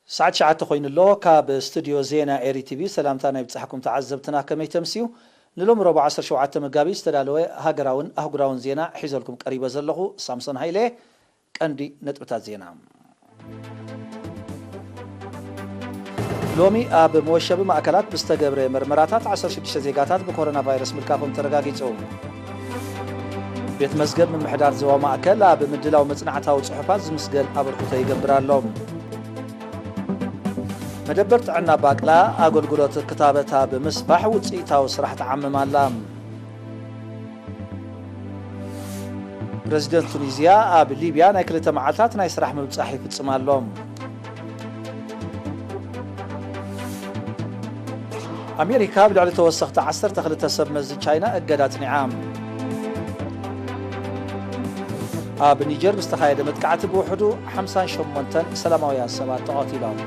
ሰዓት ትሽዓተ ኮይኑ ኣሎ። ካብ ስቱድዮ ዜና ኤሪ ቲቪ ሰላምታ ናይ ብጻሕኩም ተዓዘብትና፣ ከመይ ተምስዩ? ንሎሚ ረቡዕ ዓሰርተ ሸውዓተ መጋቢት ዝተዳለወ ሃገራውን ኣህጉራውን ዜና ሒዘልኩም ቀሪበ ዘለኹ ሳምሶን ሃይለ። ቀንዲ ነጥብታት ዜና። ሎሚ ኣብ መወሸቢ ማእከላት ብዝተገብረ መርመራታት ዓሰርተ ሽዱሽተ ዜጋታት ብኮሮና ቫይረስ ምልካፎም ተረጋጊጹ። ቤት መዝገብ ምምሕዳር ዞባ ማእከል ኣብ ምድላው መጽናዕታዊ ጽሑፋት ዝምስገን ኣበርክቶ ይገብር ኣሎ። መደበር ጥዕና ባቅላ ኣገልግሎት ክታበት ኣብ ምስፋሕ ውጽኢታዊ ስራሕ ትዓምም ኣላ። ፕረዚደንት ቱኒዝያ ኣብ ሊብያ ናይ ክልተ መዓልታት ናይ ስራሕ ምብጻሕ ይፍጽም ኣሎ። ኣሜሪካ ኣብ ልዕሊ ተወሰኽቲ ዓሰርተ ክልተ ሰብ መዚ ቻይና እገዳ ኣጽኒዓ። ኣብ ኒጀር ብዝተኻየደ መጥቃዕቲ ብውሕዱ ሓምሳን ሸሞንተን ሰላማውያን ሰባት ተቐቲሎም።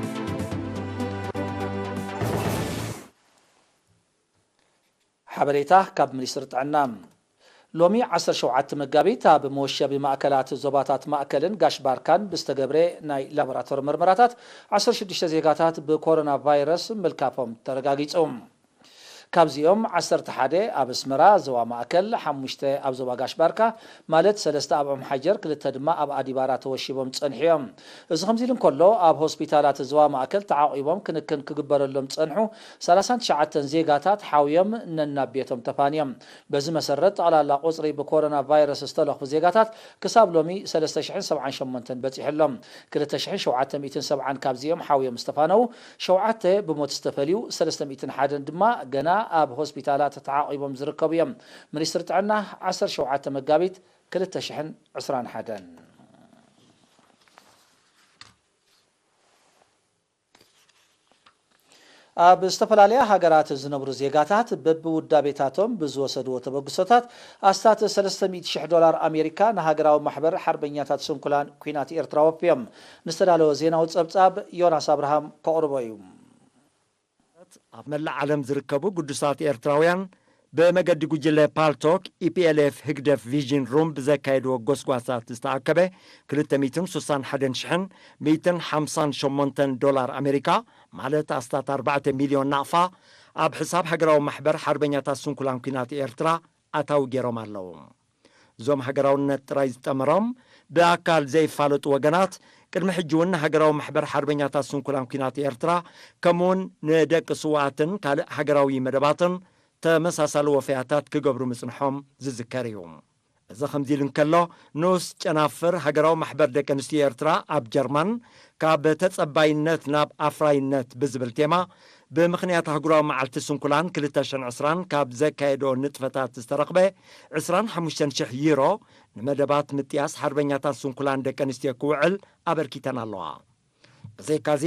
ሓበሬታ ካብ ሚኒስትሪ ጥዕና። ሎሚ ዓሰርተ ሸውዓተ መጋቢት ኣብ መወሸቢ ማእከላት ዞባታት ማእከልን ጋሽ ባርካን ብዝተገብረ ናይ ላቦራቶሪ መርመራታት ዓሰርተ ሽዱሽተ ዜጋታት ብኮሮና ቫይረስ ምልካፎም ተረጋጊጹ። ካብዚኦም ዓሰርተ ሓደ ኣብ ኣስመራ ዞባ ማእከል፣ ሓሙሽተ ኣብ ዞባ ጋሽ ባርካ፣ ማለት ሰለስተ ኣብ ኦምሓጀር፣ ክልተ ድማ ኣብ ኣዲባራ ተወሺቦም ጸኒሑ እዮም። እዚ ከምዚ ኢሉ እንከሎ፣ ኣብ ሆስፒታላት ዞባ ማእከል ተዓቂቦም ክንክን ክግበረሎም ዝጸንሑ ሰላሳን ትሽዓተን ዜጋታት ሓውዮም ነናብ ቤቶም ተፋንዮም። በዚ መሰረት፣ ጠቕላላ ቁጽሪ ብኮሮና ቫይረስ ዝተለኽፉ ዜጋታት ክሳብ ሎሚ ሰለስተ ሽሕን ሰብዓን ሸሞንተን በጺሑ ኣሎ። ክልተ ሽሕን ሸውዓተ ሚእትን ሰብዓን ካብዚኦም ሓውዮም ዝተፋነዉ፣ ሸውዓተ ብሞት ዝተፈልዩ፣ ሰለስተ ሚእትን ሓደን ድማ ገና ኣብ ሆስፒታላት ተዓቒቦም ዝርከቡ እዮም። ሚኒስትሪ ጥዕና፣ ዓሰርተ ሸውዓተ መጋቢት ክልተ ሽሕን ዕስራን ሓደን። ኣብ ዝተፈላለያ ሃገራት ዝነብሩ ዜጋታት በብውዳቤታቶም ብዝወሰድዎ ተበግሶታት ኣስታት ሰለስተ ሚእቲ ሽሕ ዶላር ኣሜሪካ ንሃገራዊ ማሕበር ሓርበኛታት ስንኩላን ኲናት ኤርትራ ወፍዮም። ንዝተዳለወ ዜናዊ ጸብጻብ ዮናስ ኣብርሃም ከቕርቦ እዩ። ኣብ መላእ ዓለም ዝርከቡ ግዱሳት ኤርትራውያን ብመገዲ ጉጅለ ፓልቶክ፣ ኢ ፒ ኤል ኤፍ ህግደፍ ቪዥን ሩም ብዘካየድዎ ጎስጓሳት ዝተኣከበ ክልተ ሚእትን ስሳን ሓደን ሽሕን ሚእትን ሓምሳን ሸሞንተን ዶላር ኣሜሪካ፣ ማለት ኣስታት ኣርባዕተ ሚልዮን ናቕፋ፣ ኣብ ሕሳብ ሃገራዊ ማሕበር ሓርበኛታት ስንኩላን ኲናት ኤርትራ ኣታዊ ገይሮም ኣለዉ። እዞም ሃገራውነት ጥራይ ዝጠመሮም ብኣካል ዘይፋለጡ ወገናት፣ ቅድሚ ሕጂ እውን ንሃገራዊ ማሕበር ሓርበኛታት ስንኩላን ኲናት ኤርትራ፣ ከምኡውን ንደቂ ስውኣትን ካልእ ሃገራዊ መደባትን ተመሳሳሊ ወፈያታት ክገብሩ ምጽንሖም ዝዝከር እዩ። እዚ ከምዚ ኢሉ እንከሎ፣ ንኡስ ጨናፍር ሃገራዊ ማሕበር ደቂ ኣንስትዮ ኤርትራ ኣብ ጀርመን፣ ካብ ተጸባይነት ናብ ኣፍራይነት ብዝብል ቴማ፣ ብምኽንያት ኣህጉራዊ መዓልቲ ስንኩላን ክልተ ሽሕን ዕስራን ካብ ዘካየዶ ንጥፈታት ዝተረኽበ ዕስራን ሓሙሽተን ሽሕ ዩሮ ንመደባት ምጥያስ ሓርበኛታት ስንኩላን ደቂ ኣንስትዮ ክውዕል ኣበርኪተን ኣለዋ። ብዘይካዚ፣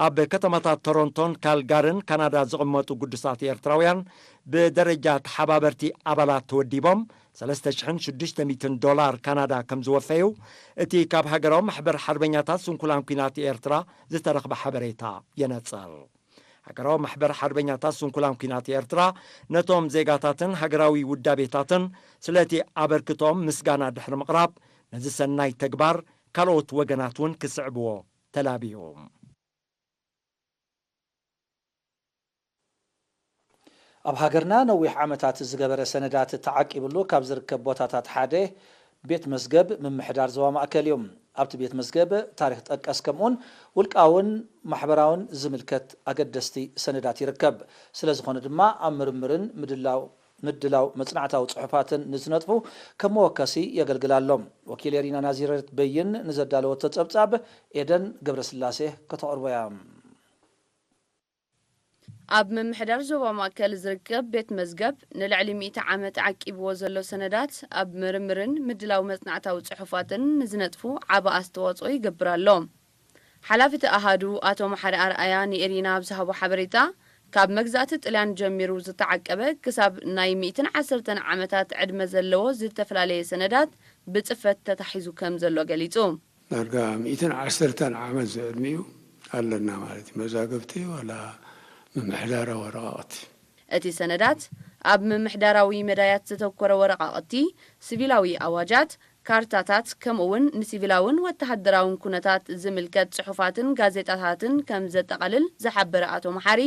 ኣብ ከተማታት ቶሮንቶን ካልጋርን ካናዳ ዝቕመጡ ግዱሳት ኤርትራውያን ብደረጃ ተሓባበርቲ ኣባላት ተወዲቦም ሰለስተ ሽሕን ሽዱሽተ ሚእትን ዶላር ካናዳ ከም ዝወፈዩ እቲ ካብ ሃገራዊ ማሕበር ሓርበኛታት ስንኩላን ኲናት ኤርትራ ዝተረኽበ ሓበሬታ የነጽር። ሃገራዊ ማሕበር ሓርበኛታት ስንኩላን ኲናት ኤርትራ ነቶም ዜጋታትን ሃገራዊ ውዳቤታትን ስለቲ ኣበርክቶኦም ምስጋና ድሕሪ ምቕራብ፣ ነዚ ሰናይ ተግባር ካልኦት ወገናት እውን ክስዕብዎ ተላብዩ። ኣብ ሃገርና ነዊሕ ዓመታት ዝገበረ ሰነዳት ተዓቂብሉ ካብ ዝርከብ ቦታታት ሓደ ቤት መዝገብ ምምሕዳር ዞባ ማእከል እዩ። ኣብቲ ቤት መዝገብ ታሪኽ ጠቀስ ከምኡውን ውልቃውን ማሕበራውን ዝምልከት ኣገደስቲ ሰነዳት ይርከብ። ስለ ዝኾነ ድማ ኣብ ምርምርን ምድላው ምድላው መጽናዕታዊ ጽሑፋትን ንዝነጥፉ ከም መወከሲ የገልግል ኣሎ። ወኪል ኤሪና ናዚረት በይን ንዘዳለወቶ ጸብጻብ ኤደን ገብረስላሴ ከተቕርቦ እያ። ኣብ ምምሕዳር ዞባ ማእከል ዝርከብ ቤት መዝገብ ንልዕሊ ሚእቲ ዓመት ዓቂብዎ ዘሎ ሰነዳት ኣብ ምርምርን ምድላው መጽናዕታዊ ጽሑፋትን ንዝነጥፉ ዓቢ ኣስተዋጽኦ ይገብር ኣሎ። ሓላፊ እቲ ኣሃዱ ኣቶ መሓሪ ኣርኣያ ንኤሪና ኣብ ዝሃቦ ሓበሬታ፣ ካብ መግዛእቲ ጥልያን ጀሚሩ ዝተዓቀበ ክሳብ ናይ ሚእትን ዓሰርተን ዓመታት ዕድመ ዘለዎ ዝተፈላለየ ሰነዳት ብጽፈት ተታሒዙ ከም ዘሎ ገሊጹ። ዳርጋ ሚእትን ዓሰርተን ዓመት ዘዕድሚኡ ኣለና ማለት እዩ። መዛግብቲ ዋላ ምምሕዳራዊ ወረቓቕቲ። እቲ ሰነዳት ኣብ ምምሕዳራዊ መዳያት ዘተኮረ ወረቓቕቲ፣ ሲቪላዊ ኣዋጃት፣ ካርታታት፣ ከምኡ'ውን ንሲቪላውን ወተሃደራውን ኩነታት ዝምልከት ጽሑፋትን ጋዜጣታትን ከም ዘጠቓልል ዝሓበረ ኣቶ መሓሪ፣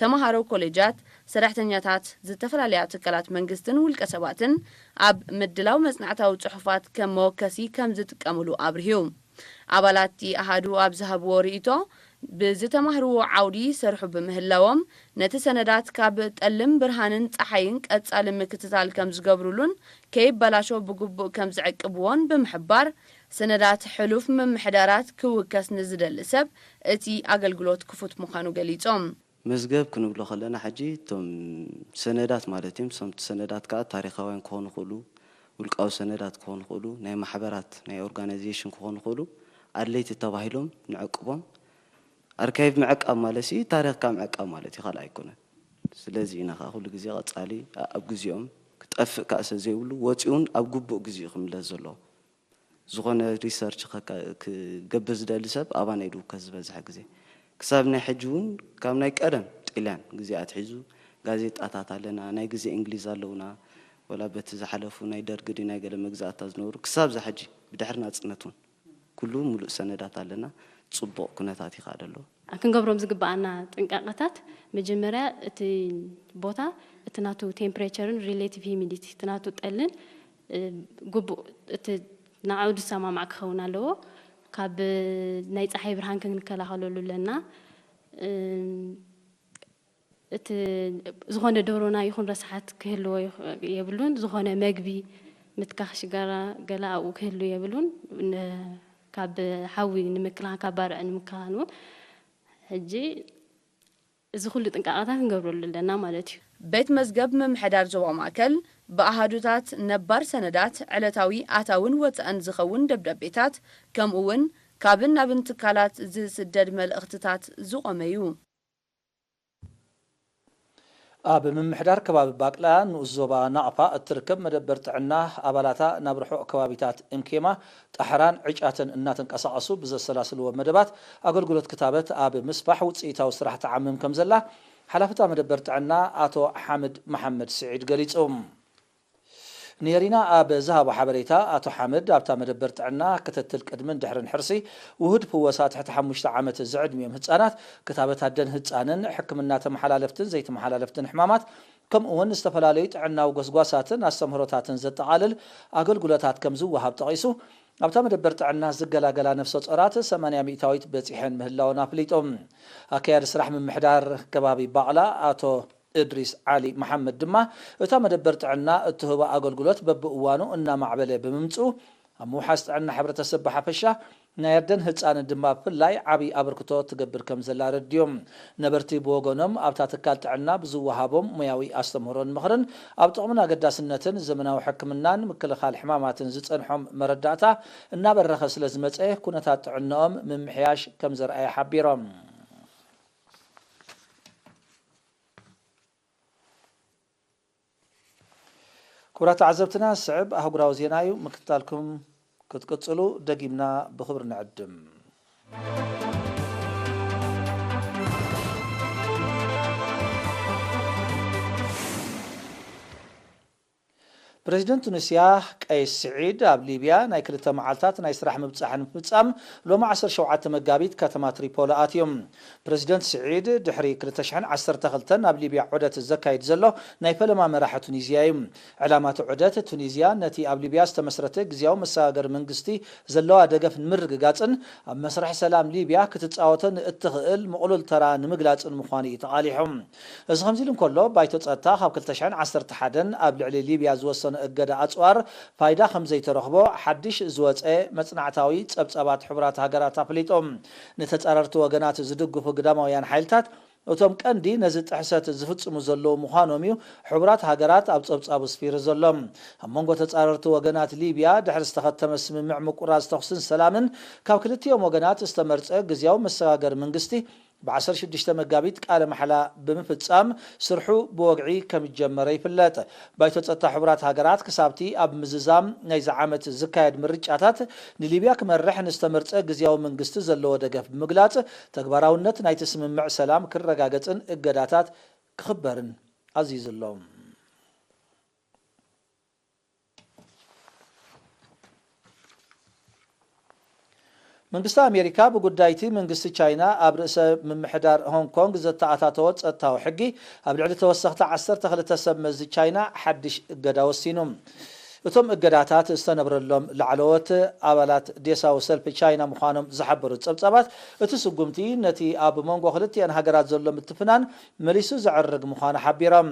ተመሃሮ ኮሌጃት፣ ሰራሕተኛታት ዝተፈላለያ ትካላት መንግስትን ውልቀ ሰባትን ኣብ ምድላው መጽናዕታዊ ጽሑፋት ከም መወከሲ ከም ዝጥቀምሉ ኣብርሁ። ኣባላት እቲ ኣሃዱ ኣብ ዝሃብዎ ርእይቶ፣ ብዝተማህርዎ ዓውዲ ይሰርሑ ብምህላዎም፣ ነቲ ሰነዳት ካብ ጠልም ብርሃንን ጸሓይን ቀጻሊ ምክትታል ከም ዝገብሩሉን ከይበላሾ ብግቡእ ከም ዝዕቅብዎን ብምሕባር፣ ሰነዳት ሕሉፍ ምምሕዳራት ክውከስ ንዝደሊ ሰብ እቲ ኣገልግሎት ክፉት ምዃኑ ገሊጾም። መዝገብ ክንብሎ ከለና፣ ሕጂ እቶም ሰነዳት ማለት እዮም። እቶም ሰነዳት ከዓ ታሪኻውያን ክኾኑ ይኽእሉ፣ ውልቃዊ ሰነዳት ክኾኑ ይኽእሉ፣ ናይ ማሕበራት፣ ናይ ኦርጋናይዜሽን ክኾኑ ይኽእሉ፣ ኣድለይቲ ተባሂሎም ንዕቅቦም። ኣርካይቭ ምዕቃብ ማለት ሲ ታሪኽካ ምዕቃብ ማለት እዩ፣ ካልእ ኣይኮነን። ስለዚ ኢና ከዓ ኩሉ ግዜ ቀጻሊ ኣብ ግዜኦም ክጠፍእ ከዓ ስለ ዘይብሉ፣ ወፂኡን ኣብ ግቡእ ግዜኡ ክምለስ ዘለዎ። ዝኾነ ሪሰርች ከካ-፣ ክገብር ዝደሊ ሰብ ኣባና እዩ ድውከስ ዝበዝሐ ግዜ። ክሳብ ናይ ሕጂ እውን ካብ ናይ ቀደም ጥልያን ግዜ ኣትሒዙ ጋዜጣታት ኣለና፣ ናይ ግዜ እንግሊዝ ኣለውና፣ ወላ በቲ ዝሓለፉ ናይ ደርግ ድዩ ናይ ገለ መግዛእታ ዝነበሩ፣ ክሳብ ዛ ሕጂ ብድሕሪ ናጽነት እውን ኩሉ ሙሉእ ሰነዳት ኣለና። ጽቡቕ ኩነታት ይኸኣል ኣሎ። ክንገብሮም ዝግብኣና ጥንቃቐታት፣ መጀመርያ እቲ ቦታ፣ እቲ ናቱ ቴምፕሬቸርን ሪሌቲቭ ሂሚዲቲ፣ እቲ ናቱ ጠልን፣ እ፣ ግቡእ፣ እቲ ንዕኡ ዝሰማማዕ ክኸውን ኣለዎ። ካብ ናይ ጸሓይ ብርሃን ክንከላኸለሉ ኣለና። እ፣ እቲ ዝኾነ ደሮና ይኹን ረስሓት ክህልዎ ይኽ-፣ የብሉን። ዝኾነ መግቢ፣ ምትካኽ ሽጋራ፣ ገለ ኣብኡ ክህሉ የብሉን። ን-፣ ካብ ሓዊ ንምክልኻል፣ ካብ ባርዕ ንምክልኻል እውን። ሕጂ እዚ ኩሉ ጥንቃቐታት ክንገብረሉ ኣለና ማለት እዩ። ቤት መዝገብ ምምሕዳር ዞባ ማእከል፣ ብኣሃዱታት ነባር ሰነዳት፣ ዕለታዊ ኣታውን ወጻእን ዝኸውን ደብዳቤታት፣ ከምኡ እውን ካብን ናብን ትካላት ዝስደድ መልእኽትታት ዝቖመ እዩ። ኣብ ምምሕዳር ከባቢ ባቅላ ንኡስ ዞባ ናቕፋ እትርከብ መደበር ጥዕና፣ ኣባላታ ናብ ርሑቕ ከባቢታት እንኬማ፣ ጣሕራን ዕጫትን እናተንቀሳቐሱ ብዘሰላስልዎ መደባት ኣገልግሎት ክታበት ኣብ ምስፋሕ ውፅኢታዊ ስራሕ ትዓምም ከም ዘላ ሓላፊ እታ መደበር ጥዕና ኣቶ ሓምድ መሓመድ ስዒድ ገሊጹ። ኔሪና ኣብ ዝሃቦ ሓበሬታ፣ ኣቶ ሓምድ ኣብታ መደበር ጥዕና ክትትል ቅድምን ድሕርን ሕርሲ ውሁድ ፍወሳ ትሕቲ ሓሙሽተ ዓመት ዝዕድሚኦም ህጻናት፣ ክታበት ኣደን ህጻንን፣ ሕክምና ተመሓላለፍትን ዘይተመሓላለፍትን ሕማማት፣ ከምኡ እውን ዝተፈላለዩ ጥዕናዊ ጎስጓሳትን ኣስተምህሮታትን ዘጠቓልል ኣገልግሎታት ከም ዝወሃብ ጠቒሱ፣ ኣብታ መደበር ጥዕና ዝገላገላ ነፍሰ ጾራት ሰማንያ ሚእታዊት በጺሐን ምህላወን ኣፍሊጡ። ኣካያዲ ስራሕ ምምሕዳር ከባቢ ባቕላ ኣቶ እድሪስ ዓሊ መሓመድ ድማ፣ እታ መደበር ጥዕና እትህቦ ኣገልግሎት በብእዋኑ እናማዕበለ ብምምጽኡ፣ ኣብ ምውሓስ ጥዕና ሕብረተሰብ ብሓፈሻ፣ ናይ ኣደን ህጻንን ድማ ብፍላይ ዓቢ ኣበርክቶ ትገብር ከም ዘላ ኣረድዮም። ነበርቲ ብወገኖም፣ ኣብታ ትካል ጥዕና ብዝወሃቦም ሞያዊ ኣስተምህሮን ምኽርን፣ ኣብ ጥቕምን ኣገዳስነትን ዘመናዊ ሕክምናን ምክልኻል ሕማማትን ዝጸንሖም መረዳእታ እናበረኸ ስለ ዝመጸ፣ ኩነታት ጥዕናኦም ምምሕያሽ ከም ዘርኣየ ሓቢሮም። ክቡራት ተዓዘብትና፣ ዝስዕብ ኣህጉራዊ ዜና እዩ። ምክትታልኩም ክትቅጽሉ ደጊምና ብኽብሪ ንዕድም። ፕረዚደንት ቱኒስያ ቀይስ ስዒድ ኣብ ሊብያ ናይ ክልተ መዓልታት ናይ ስራሕ ምብጻሕ ንምፍጻም ሎሚ ዓሰርተ ሸውዓተ መጋቢት ከተማ ትሪፖሊ ኣትዮም። ፕረዚደንት ስዒድ ድሕሪ ክልተ ሽሕን ዓሰርተ ክልተን ኣብ ሊብያ ዑደት ዘካይድ ዘሎ ናይ ፈለማ መራሒ ቱኒዝያ እዩ። ዕላማ እቲ ዑደት፣ ቱኒዝያ ነቲ ኣብ ሊብያ ዝተመስረተ ግዝያዊ መሰጋገሪ መንግስቲ ዘለዋ ደገፍ ንምርግጋጽን ኣብ መስርሕ ሰላም ሊብያ ክትጻወቶ ንእትኽእል ምቕሉል ተራ ንምግላጽን ምዃኑ እዩ ተቓሊሑ። እዚ ከምዚ ኢሉ እንከሎ፣ ባይቶ ጸጥታ ካብ ክልተ ሽሕን ዓሰርተ ሓደን ኣብ ልዕሊ ሊብያ ዝወሰኖ እገዳ ኣጽዋር ፋይዳ ከም ዘይተረኽቦ ሓድሽ ዝወጸ መጽናዕታዊ ጸብጻባት ሕቡራት ሃገራት ኣፍሊጡ። ንተጻረርቲ ወገናት ዝድግፉ ግዳማውያን ሓይልታት እቶም ቀንዲ ነዚ ጥሕሰት ዝፍጽሙ ዘለዉ ምዃኖም እዩ ሕቡራት ሃገራት ኣብ ጸብጻቡ ስፊሩ ዘሎ። ኣብ መንጎ ተጻረርቲ ወገናት ሊብያ ድሕሪ ዝተኸተመ ስምምዕ ምቁራጽ ተኹስን ሰላምን ካብ ክልቲኦም ወገናት ዝተመርጸ ግዝያዊ መሰጋገሪ መንግስቲ ብ ዓሰርተ ሽዱሽተ መጋቢት ቃለ ማሕላ ብምፍጻም ስርሑ ብወግዒ ከም ዝጀመረ ይፍለጥ። ባይቶ ጸጥታ ሕቡራት ሃገራት ክሳብቲ ኣብ ምዝዛም ናይዚ ዓመት ዝካየድ ምርጫታት ንሊብያ ክመርሕ ንዝተመርጸ ግዝያዊ መንግስቲ ዘለዎ ደገፍ ብምግላጽ ተግባራውነት ናይቲ ስምምዕ ሰላም ክረጋገጽን እገዳታት ክኽበርን ኣዚዙ ኣሎ። መንግስቲ ኣሜሪካ ብጉዳይቲ መንግስቲ ቻይና ኣብ ርእሰ ምምሕዳር ሆንግ ኮንግ ዘተኣታተዎ ጸጥታዊ ሕጊ ኣብ ልዕሊ ተወሰኽቲ ዓሰርተ ክልተ ሰብ መዚ ቻይና ሓድሽ እገዳ ወሲኑ። እቶም እገዳታት ዝተነብረሎም ላዕለዎት ኣባላት ዴሳዊ ሰልፊ ቻይና ምዃኖም ዝሓበሩ ጸብጻባት፣ እቲ ስጉምቲ ነቲ ኣብ መንጎ ክልቲአን ሃገራት ዘሎ ምትፍናን መሊሱ ዘዕርግ ምዃኑ ሓቢሮም።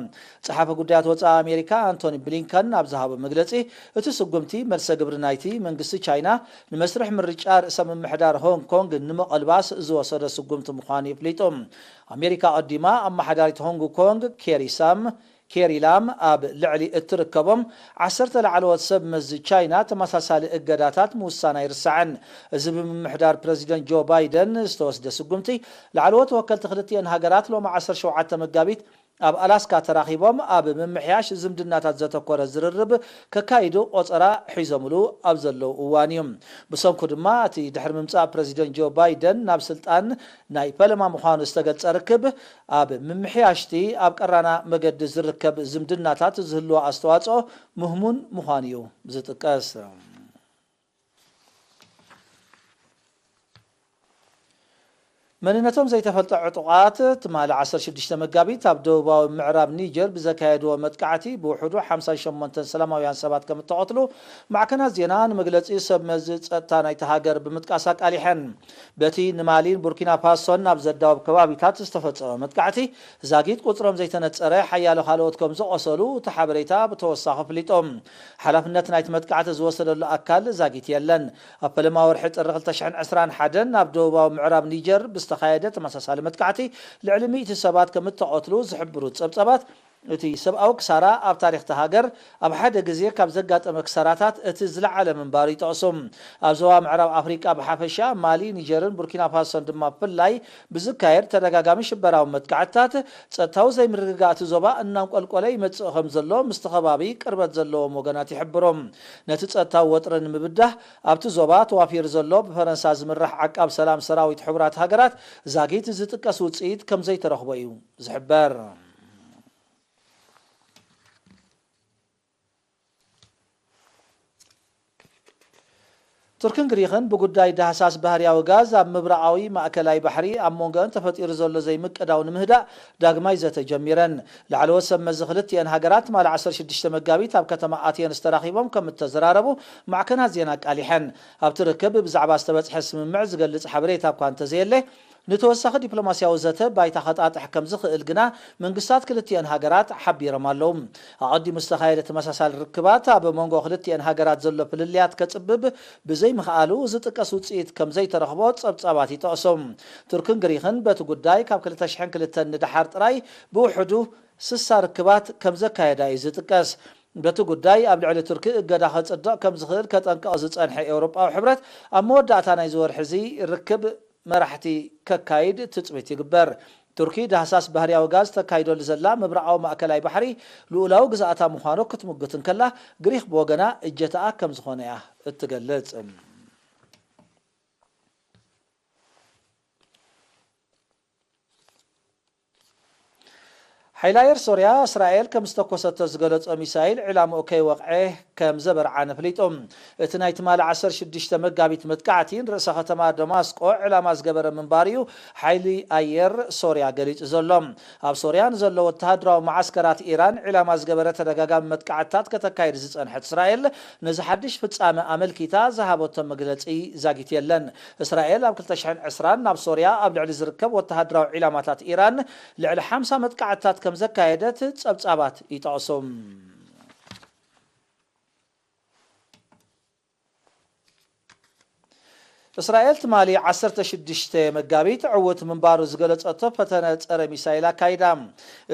ጸሓፊ ጉዳያት ወጻኢ ኣሜሪካ ኣንቶኒ ብሊንከን ኣብ ዝሃቦ መግለጺ፣ እቲ ስጉምቲ መልሰ ግብሪ ናይቲ መንግስቲ ቻይና ንመስርሕ ምርጫ ርእሰ ምምሕዳር ሆንግ ኮንግ ንምቕልባስ ዝወሰዶ ስጉምቲ ምዃኑ የፍሊጡ። ኣሜሪካ ቀዲማ ኣመሓዳሪት ሆንግ ኮንግ ኬሪ ሳም ኬሪ ላም ኣብ ልዕሊ እትርከቦም ዓሰርተ ላዕለዎት ሰብ መዚ ቻይና ተመሳሳሊ እገዳታት ምውሳና ኣይርሳዕን። እዚ ብምምሕዳር ፕረዚደንት ጆ ባይደን ዝተወስደ ስጉምቲ፣ ላዕለዎት ወከልቲ ክልቲአን ሃገራት ሎሚ ዓሰርተ ሸውዓተ መጋቢት ኣብ ኣላስካ ተራኺቦም ኣብ ምምሕያሽ ዝምድናታት ዘተኮረ ዝርርብ ከካይዱ ቆጸራ ሒዞምሉ ኣብ ዘለዉ እዋን እዩ። ብሰንኩ ድማ እቲ ድሕሪ ምምጻእ ፕረዚደንት ጆ ባይደን ናብ ስልጣን ናይ ፈለማ ምዃኑ ዝተገልጸ ርክብ፣ ኣብ ምምሕያሽቲ ኣብ ቀራና መገዲ ዝርከብ ዝምድናታት ዝህልዎ ኣስተዋጽኦ ምህሙን ምዃኑ እዩ ዝጥቀስ። መንነቶም ዘይተፈልጠ ዕጡቓት ትማሊ ዓሰርተ ሽዱሽተ መጋቢት ኣብ ደቡባዊ ምዕራብ ኒጀር ብዘካየድዎ መጥቃዕቲ ብውሕዱ ሓምሳን ሸሞንተን ሰላማውያን ሰባት ከም እተቐትሉ ማዕከናት ዜና ንመግለጺ ሰብ መዚ ጸጥታ ናይቲ ሃገር ብምጥቃስ ኣቃሊሐን። በቲ ንማሊን ቡርኪና ፋሶን ናብ ዘዳወብ ከባቢታት ዝተፈጸመ መጥቃዕቲ፣ ዛጊት ቁጽሮም ዘይተነጸረ ሓያሎ ካልኦት ከም ዝቖሰሉ እቲ ሓበሬታ ብተወሳኺ ኣፍሊጡ። ሓላፍነት ናይቲ መጥቃዕቲ ዝወሰደሉ ኣካል ዛጊት የለን። ኣብ ፈለማ ወርሒ ጥሪ ክልተ ሽሕን ዕስራን ሓደን ኣብ ደቡባዊ ምዕራብ ኒጀር ብዝተኻየደ ተመሳሳሊ መጥቃዕቲ፣ ልዕሊ ሚእቲ ሰባት ከም እተቐትሉ ዝሕብሩ ጸብጻባት፣ እቲ ሰብኣዊ ክሳራ ኣብ ታሪኽ እታ ሃገር ኣብ ሓደ ግዜ ካብ ዘጋጠመ ክሳራታት እቲ ዝለዓለ ምንባሩ ይጠቕሱ። ኣብ ዞባ ምዕራብ ኣፍሪቃ ብሓፈሻ፣ ማሊ፣ ኒጀርን ቡርኪና ፋሶን ድማ ብፍላይ ብዝካየድ ተደጋጋሚ ሽበራዊ መጥቃዕትታት፣ ጸጥታዊ ዘይምርግጋእ እቲ ዞባ እናንቆልቆለ ይመጽእ ከም ዘሎ ምስቲ ከባቢ ቅርበት ዘለዎም ወገናት ይሕብሩ። ነቲ ጸጥታዊ ወጥሪ ንምብዳህ ኣብቲ ዞባ ተዋፊሩ ዘሎ ብፈረንሳ ዝምራሕ ዓቃብ ሰላም ሰራዊት ሕቡራት ሃገራት ዛጊት ዝጥቀስ ውጽኢት ከም ዘይተረኽቦ እዩ ዝሕበር። ቱርክን ግሪኽን ብጉዳይ ዳህሳስ ባህርያዊ ጋዝ ኣብ ምብራቓዊ ማእከላይ ባሕሪ ኣብ መንጎአን ተፈጢሩ ዘሎ ዘይምቅዳው ንምህዳእ ዳግማይ ዘተ ጀሚረን። ላዕለዎት ሰብ መዚ ክልቲአን ሃገራት ትማሊ ዓሰርተ ሽዱሽተ መጋቢት ኣብ ከተማ ኣቴንስ ተራኺቦም ከም እተዘራረቡ ማዕከናት ዜና ኣቃሊሐን። ኣብቲ ርክብ ብዛዕባ ዝተበጽሐ ስምምዕ ዝገልጽ ሓበሬታ እኳ እንተዘየለ፣ ንተወሳኺ ዲፕሎማስያዊ ዘተ ባይታ ከጣጥሕ ከም ዝኽእል ግና መንግስታት ክልቲአን ሃገራት ሓቢሮም ኣለዉ። ኣቐዲሙ ዝተኻየደ ተመሳሳሊ ርክባት ኣብ መንጎ ክልቲአን ሃገራት ዘሎ ፍልልያት ከጽብብ ብዘይምኽኣሉ ዝጥቀስ ውጽኢት ከም ዘይተረኽቦ ጸብጻባት ይጠቕሱ። ቱርክን ግሪኽን በቲ ጉዳይ ካብ ክልተ ሽሕን ክልተን ንደሓር ጥራይ ብውሕዱ ስሳ ርክባት ከም ዘካየዳ እዩ ዝጥቀስ። በቲ ጉዳይ ኣብ ልዕሊ ቱርኪ እገዳ ከጽድቕ ከም ዝኽእል ከጠንቅቕ ዝጸንሐ ኤውሮጳዊ ሕብረት፣ ኣብ መወዳእታ ናይዚ ወርሒ እዚ ርክብ መራሕቲ ከካይድ ትጽቢት ይግበር። ቱርኪ ዳህሳስ ባህርያዊ ጋዝ ተካይደሉ ዘላ ምብራቓዊ ማእከላይ ባሕሪ ልኡላዊ ግዝኣታ ምዃኑ ክትምጉት እንከላ፣ ግሪኽ ብወገና እጀታኣ ከም ዝኾነ እያ እትገልጽ። ሓይሊ ኣየር ሶርያ፣ እስራኤል ከም ዝተኮሰቶ ዝገለጾ ሚሳይል ዕላምኡ ከይወቕዐ ከም ዘበርዓነ ኣፍሊጡ። እቲ ናይ ትማሊ ዓሰርተ ሽዱሽተ መጋቢት መጥቃዕቲ ንርእሰ ከተማ ደማስቆ ዕላማ ዝገበረ ምንባሩ እዩ ሓይሊ ኣየር ሶርያ ገሊጹ ዘሎ። ኣብ ሶርያ ንዘሎ ወተሃደራዊ መዓስከራት ኢራን ዕላማ ዝገበረ ተደጋጋሚ መጥቃዕትታት ከተካይድ ዝጸንሐት እስራኤል፣ ነዚ ሓድሽ ፍጻመ ኣመልኪታ ዝሃበቶ መግለጺ ዛጊት የለን። እስራኤል ኣብ ክልተ ሽሕን ዕስራን ናብ ሶርያ ኣብ ልዕሊ ዝርከብ ወተሃደራዊ ዒላማታት ኢራን ልዕሊ ሓምሳ መጥቃዕትታት ከም ዘካየደት ጸብጻባት ይጠቕሱ። እስራኤል ትማሊ ዓሰርተ ሽዱሽተ መጋቢት ዕዉት ምንባሩ ዝገለጸቶ ፈተነ ጸረ ሚሳይል ኣካይዳ።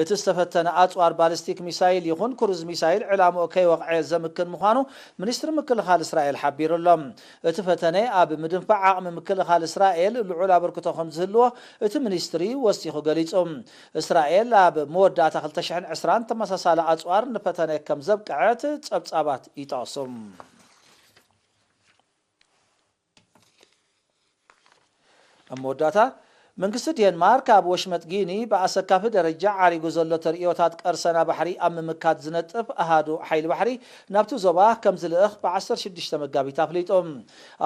እቲ ዝተፈተነ ኣጽዋር ባሊስቲክ ሚሳይል ይኹን ክሩዝ ሚሳይል ዕላምኡ ከይወቕዐ ዘምክን ምዃኑ ሚኒስትሪ ምክልኻል እስራኤል ሓቢሩ ኣሎ። እቲ ፈተነ ኣብ ምድንፋዕ ዓቕሚ ምክልኻል እስራኤል ልዑል ኣበርክቶ ከም ዝህልዎ እቲ ሚኒስትሪ ወሲኹ ገሊጹ። እስራኤል ኣብ መወዳእታ ክልተ ሽሕን ዕስራን ተመሳሳሊ ኣጽዋር ንፈተነ ከም ዘብቅዐት ጸብጻባት ይጠቕሱ። ኣብ መወዳእታ፣ መንግስቲ ዴንማርክ ኣብ ወሽመጥ ጊኒ ብኣሰካፊ ደረጃ ዓሪጉ ዘሎ ተርእዮታት ቀርሰና ባሕሪ ኣብ ምምካት ዝነጥፍ ኣሃዱ ሓይሊ ባሕሪ ናብቲ ዞባ ከም ዝልእኽ ብ16 መጋቢት ኣፍሊጡ።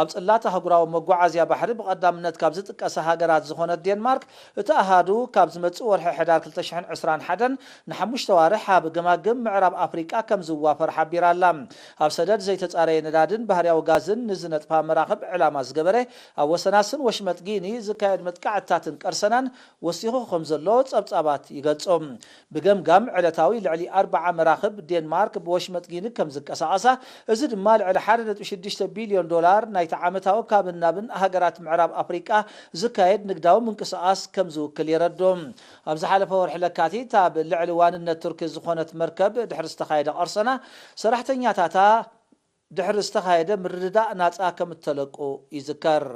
ኣብ ጽላት ኣህጉራዊ መጓዓዝያ ባሕሪ ብቐዳምነት ካብ ዝጥቀሳ ሃገራት ዝኾነት ዴንማርክ፣ እቲ ኣሃዱ ካብ ዝመጽእ ወርሒ ሕዳር ክልተ ሽሕን ዕስራን ሓደን ንሓሙሽተ ዋርሕ ኣብ ገማግም ምዕራብ ኣፍሪቃ ከም ዝዋፈር ሓቢራ ኣላ። ኣብ ሰደድ ዘይተጻረየ ነዳድን ባህርያዊ ጋዝን ንዝነጥፋ መራኽብ ዕላማ ዝገበረ፣ ኣብ ወሰናስን ወሽመጥ ጊኒ ዝካየድ መጥቃዕትታትን ቀርሰናን ወሲኹ ከም ዘሎ ጸብጻባት ይገልጹ። ብገምጋም ዕለታዊ ልዕሊ ኣርብዓ መራኽብ ዴንማርክ ብወሽመጥ ጊኒ ከም ዝንቀሳቐሳ፣ እዚ ድማ ልዕሊ ሓደ ነጥቢ ሽዱሽተ ቢልዮን ዶላር ናይቲ ዓመታዊ ካብን ናብን ሃገራት ምዕራብ ኣፍሪቃ ዝካየድ ንግዳዊ ምንቅስቓስ ከም ዝውክል የረድኡ። ኣብ ዝሓለፈ ወርሒ ለካቲት ኣብ ልዕሊ ዋንነት ቱርኪ ዝኾነት መርከብ ድሕሪ ዝተኻየደ ቀርሰና፣ ሰራሕተኛታታ ድሕሪ ዝተኻየደ ምርድዳእ ናጻ ከም እተለቁ ይዝከር።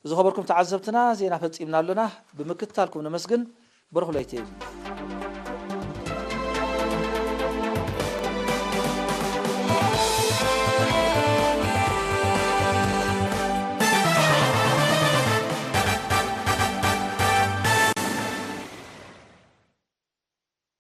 ዝኸበርኩም ተዓዘብትና፣ ዜና ፈጺምና ኣሎና። ብምክትታልኩም ነመስግን። በርኹለይቲ።